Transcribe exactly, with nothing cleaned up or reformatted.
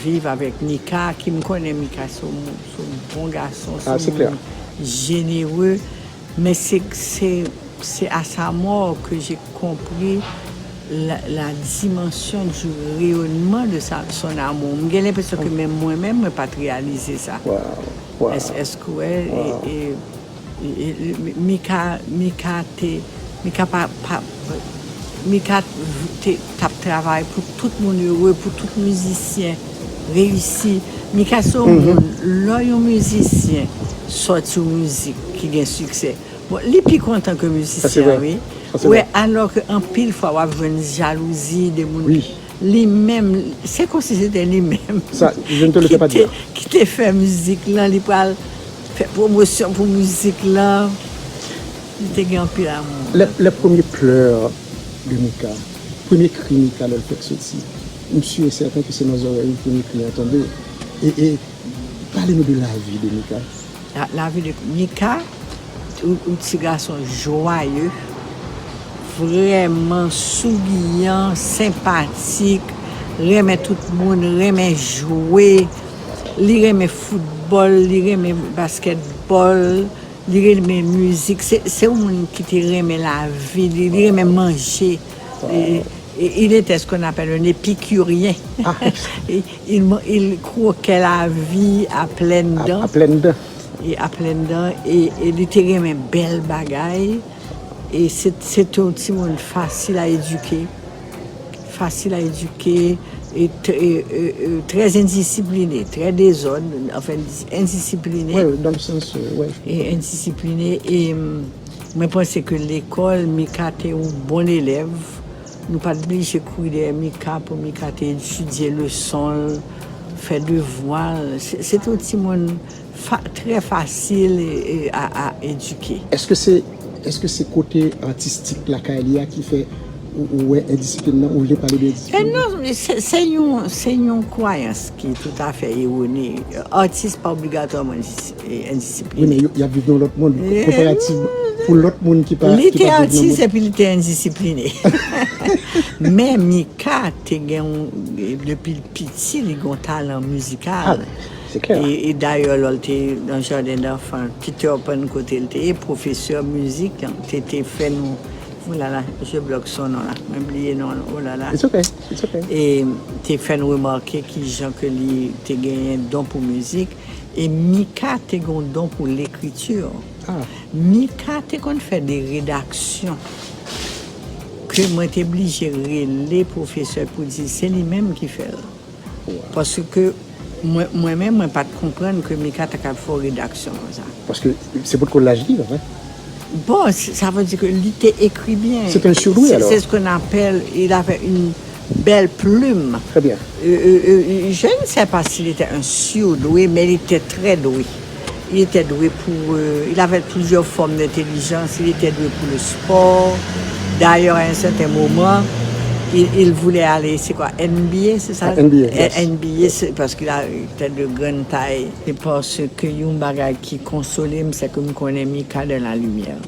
viv avèk Mika, ki m konnen Mika se yon, se yon bon gason, se yon moun jenere, men se, se, se à sa mort que j'ai compris la, la dimension du rayonnement de sa, son amour. M gen lenpresyon ke menm mwen menm, mwen pa t reyalize sa. Èske, èske w wè, e, e, e, e, Mika, Mika te, Mika pa, pa, Mika te, t ap travay pou tout moun ere, pou tout mizisyen reyisi. Mika se yon moun, lè yon mizisyen sòti yon mizik ki gen siksè, bon, li pi kontan ke mizisyen an, wi. Ou wè, alò ke anpil fwa w ap jwenn jalouzi de moun ki, li menm, se kòmsi se te li menm ki te, ki te fè mizik lan, li pral fè pwomosyon pou mizik lan. Li te gen anpil amou. Les, les premiers pleurs de Mika, premye kri Mika lè l fèk soti, m si e sèten ke se nan zòrèy ou premye kri an tonbe. E, e pale nou de lavi de Mika. La, lavi de Mika, ou, ou ti gason jwaye, vrèman sougiyan, senpatik, renmen tout moun, renmen jwe, li renmen foutbòl, li renmen baskètbòl, li renmen mizik. Se, se yon moun ki te renmen lavi, li, li renmen manje. E, e, il était ce qu'on appelle un épicurien. Il, il, il croquait la vie à pleines dents. À, à pleines dents. E à pleines dents. E, e li te renmen bèl bagay. E se, se te yon timoun fasil a edike. Fasil a edike. E, e, e, e trè endisipline, trè dezòd, anfen, endisipline. Wi, dans le sens, euh, wi. E endisipline. E, mm, mwen panse ke lekòl, Mika te yon bon elèv. Nou pa t blije kouri dèyè Mika pou Mika te etidye leson l, fè devwa l. Se, se te yon timoun fa, trè fasil e, e, a, a edike. Èske se, èske se kote atistik lakay li a ki fè ou, ou wè endisiplin nan, ou vle pale de endisiplin nan? E non, se, se yon, se yon kwayans ki toutafè erone. Atis pa obligatwaman endisi-, e, endisipline. Wi, men yo, y ap viv nan lòt mond, konparativ pou lòt moun ki pa, ki pa viv nan mond. Li te atis epi li te endisipline. Men Mika te gen yon, depi l piti, li gen yon talan mizikal. Ah, ben, c'est clair. E, e dayè, lè l te nan jadendanfan, Peter Pan kote l te ye, pwofesè mizik te, te fè nou, oh là là, je bloque son nom là, mwen bliye non l, oh là là. It's okay, it's okay. E te fè n remake kijan ke li te genyen don pou mizik. E Mika te gen yon don pou lekriti. Ah. Mika te konn fè de redaksyon ke mwen te blije rele pwofesè pou di se li menm ki fè l. Wow. Paske mwen, mwen menm, mwen pa t konprann ke Mika ta kab fè yon redaksyon konsa. Paske se potko laj li, an fèt. Bon, sa vle di ke li te ekri byen. Se te yon surdoué, alors. C'est ce qu'on appelle, il avait une belle plume. Très bien. Euh, euh, euh, je ne sais pas s'il était un surdoué, mais il était très doué. Il était doué pour, euh, il avait plusieurs formes d'intelligence. Il était doué pour le sport. D'ailleurs, à un certain moment, il, il voulait aller, c'est quoi, N B A, c'est ça? Ah, N B A, yes. N B A, c'est parce qu'il a, il était de grande taille. C'est parce que yon bagay ki konsole m, se ke m konnen Mika dans la lumière.